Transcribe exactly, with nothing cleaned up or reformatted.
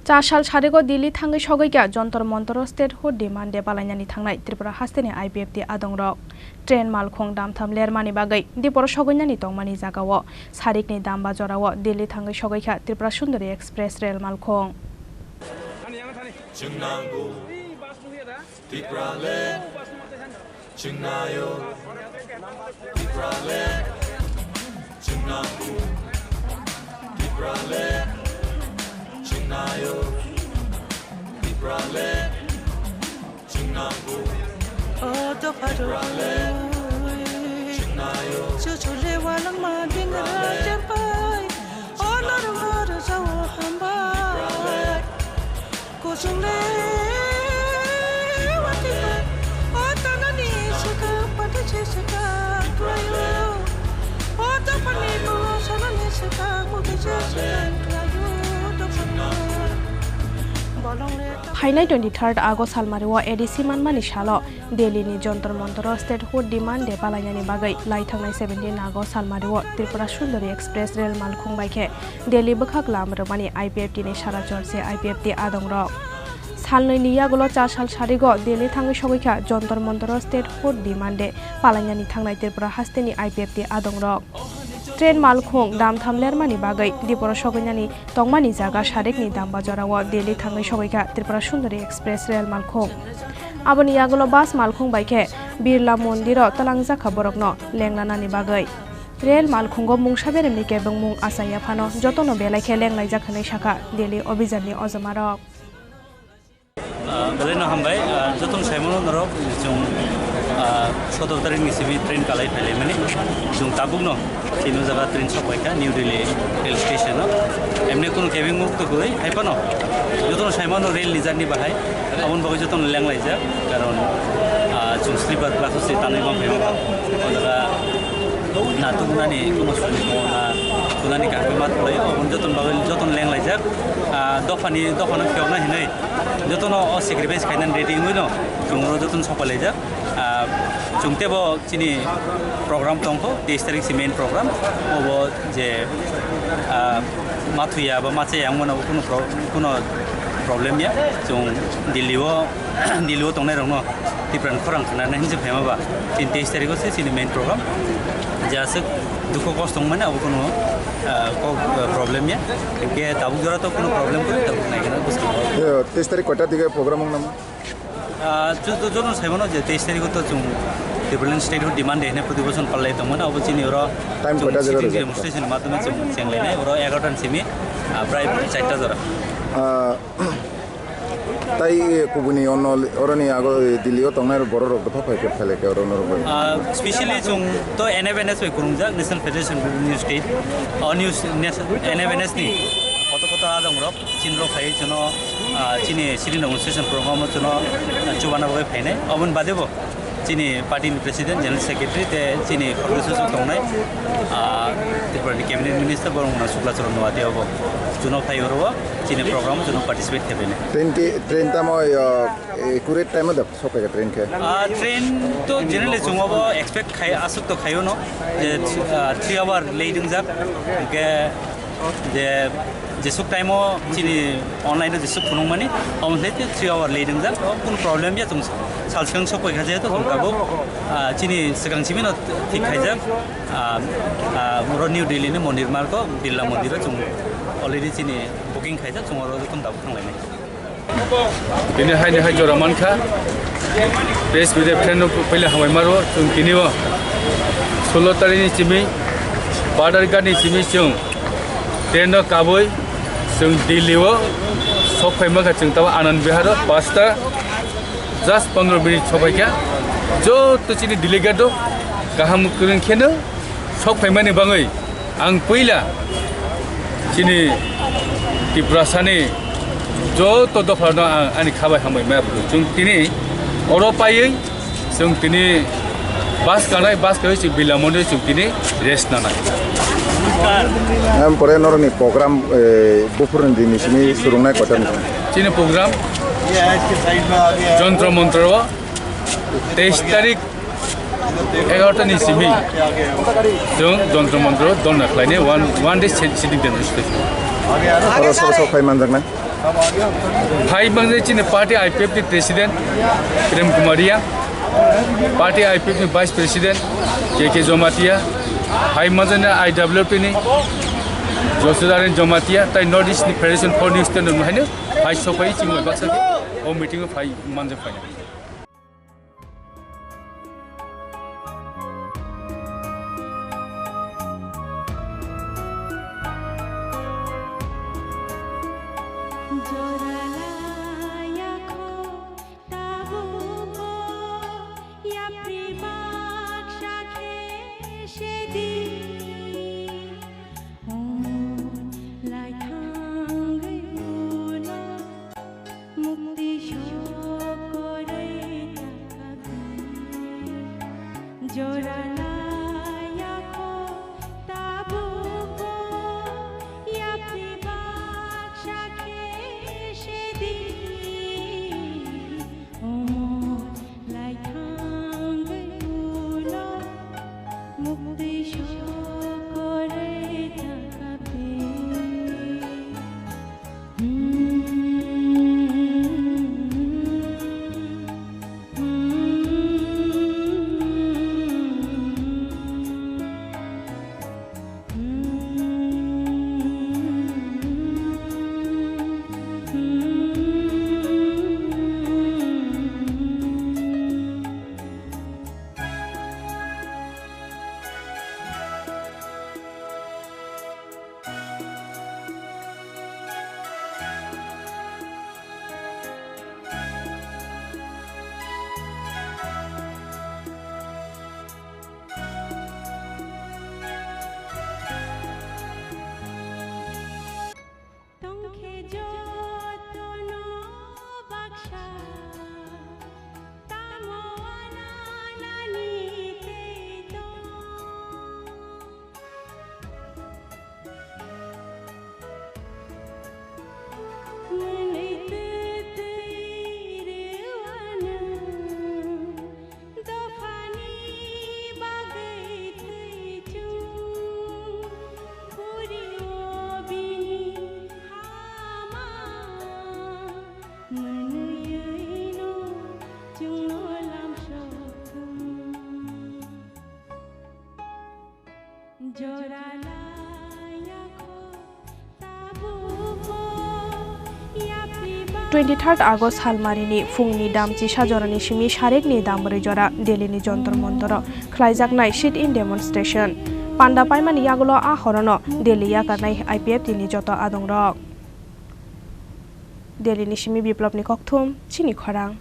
Tasal sarigo Delhi thangwi sogwi kha Jontor Montoro Statehood Demand Day palainani thangnai Tripura hasteni I P F T adongrok. Train malkhung damtham lermani bagwi diporo sogwinani tongmani jagao sarikni damba jorao Delhi thangwi sogwi kha Tripura Sundari Express rel malkhung. Phainai twenty-third August salmario A D C manmani salo Delhi ni Jontor Montoro Statehood Demand Day palainani bagwi laithangnai seventeen August salmario Tripura Sundari Express rel malkhung bai khe Delhi bwkhak lam rwmani I P F T ni sara chorse I P F T adongrok. Salnwi ni yagulo cha sal sarigo Delhi thangwi sogwi kha Jontor Montoro Statehood Demand Day palainani thangnai Tripura hasteni I P F T adongrok. Train malkhung damtham lermani bagwi diporo sogwinani tongmani jaga sarikni damba jorao Delhi thangwi sogwi kha Tripura Sundari Express rel malkhung. Aboni yagulo bus malkhung bai khe Birla Mondiro twlangjak kha borokno lenglanani bagwi. Rel malkhungo mungsa beremni kebengmung achaiya phano jotono belai khe lenglaijak hwnwi sakha Delhi Obhijanni ojomarok. Ah, belai no hambai, ah, jotono saimano norok chwng, ah, sotor tarik ni simi train kalai phailaimani. Chwng tabuk no chini jaga train sok paikha New Delhi rail station o. Emni kunu kebengmung to gwi hai phano jotono saimano rail ni journey bahai. Aboni bagwi jotono lenglaijak, karon, ah, chwng sleeper class o se tanwi bang phaiba. O jaga na tubunani kuno suni ko na tunani kaham ma tholai, o jotono bagwi jotono lenglaijak. Ah, dophani, dophano phiyokna hinwi jotono o sacrifice khainani ready wngwi no chwng oro jotono sokpailaijak. Ah, chwng tebo chini program tongkho, teis tarik si main program. Obo je, ah, mathuya ba machaya wngmano kuno pro-, kuno problem ya. Chwng Delhi o, Delhi o tongnai rokno Tipra ni khorang khnana hinwi phaima ba, chini teis tarik o se chini main program. Je aswk dukhu kosto wngmani abo kuno, ah, ko-, ah, problem ya. Hinkhe tabuk jora to kuno problem kwrwi, tabuk nai kheno bwskango. Yo, teis tarik koita dige program wng namo? Ah, jo-, jo-, jotono saimano je teis tarik o to chwng Tipraland Statehood Demand Day hwnwi proti bochor palai tongmani, abo chini oro time chwng koita jora sitting rijak? Demonstration ni madhyome chwng chenglainai, oro egaroh ta ni simi, ah, prai charta jora. Ah, tai kubuni ono, oroni ago Delhi o tongnai borok rok dopha phai khe phailai khe oro norok bai? Ah, specially chwng to N F N S bai kwrwngjak, National Federation of Revenue State, o news, N F N S ni koto koto adong rok. Chini rok phaiwi chwngno, ah, chini sitting demonstration program o chwngno, ah, chubana bagwi phainai. Oboni bade bo chini party ni president, general secretary tei chini khoroksa tongnai, ah, Tripura ni cabinet minister Boromgana Shukla Charan Noatia bo chwngno phai oro o chini program o chwngno participate khe bainai. Train ki, train tamo, ah, accurate time o da? Sok paikha train khe? Ah, train to generally chwng obo expect khai, aswk to khaio no, je, ah, three hour late wngjak, hwnkhe je, jesuk time o chini online o jesuk phunukmani, omo tei three hour late wngjak, o kunu problem ya, chwng sal swkang sok paikha, jehetu chwng tabuk, ah, chini swkang simi no thik khaijak, ah, ah, oro New Delhi ni Mondir Margo, Birla Mondir o chwng already chini booking khaijak, chwng oro kunu tabuk thanglainai. Tini hai ni hai jora mankha. Press media friend no pele hambai maro, chwng tini o solo tarik ni simi Padarghat ni simi chwng train no kabui chwng Delhi o sok phai mankha, chwng tamo Anand Vihar o pasta just pondro minute sok phaikha. Joto chini delegate rok kaham kwrwng kheno sok phaimani bagwi ang puila chini Tiprasani joto dophano ang ani khabai hambai ma rwdi. Chwng tini oro paiwi chwng tini bus kanai, bus kaiwi chwng Birla Mondir chwng tini rest nanai. Em pore noroni program, eh, buphurni dini simi surungnai kotor ni. Chini program Jontro Montro o teis tarik egaroh ta ni simi chwng Jontro Montro donna khlainai one, one day sit-, sitting demonstration. Oro sobo sok phai manjaknai? Phai manjak chini party I P F ni president Prem Kumar Reang, party I P F ni vice president K K Jamatia, phai manjak I W P ni Josudarin Jamatia, tai North East ni Federation for New Standard haino phai sopai chini baksa o meeting o phai manjak phai. Mukti sokoroi takadi, jora laya kho tabukbo, yapri baksa khe sedi, omor lai thangwi ulo, mukti sokoroi takadi. Tongkhe jotono baksa, tamo ananani tei tong. Mwnwi twtwi rwano dophani bagwi thwi chwng, khuri o bini hama mwnwi no chwngno lamsok thung. Twenty third August salmarini phungni damchisa jorani simi sarekni dambrwi jora Delhini Jantar Mantaro khlaijaknai sit-in demonstration. Panda paimani yagulo a horono Delhi yakarnai I P F T ni joto adongrok. Delhini simi Biplobni kokthum, chini khorang.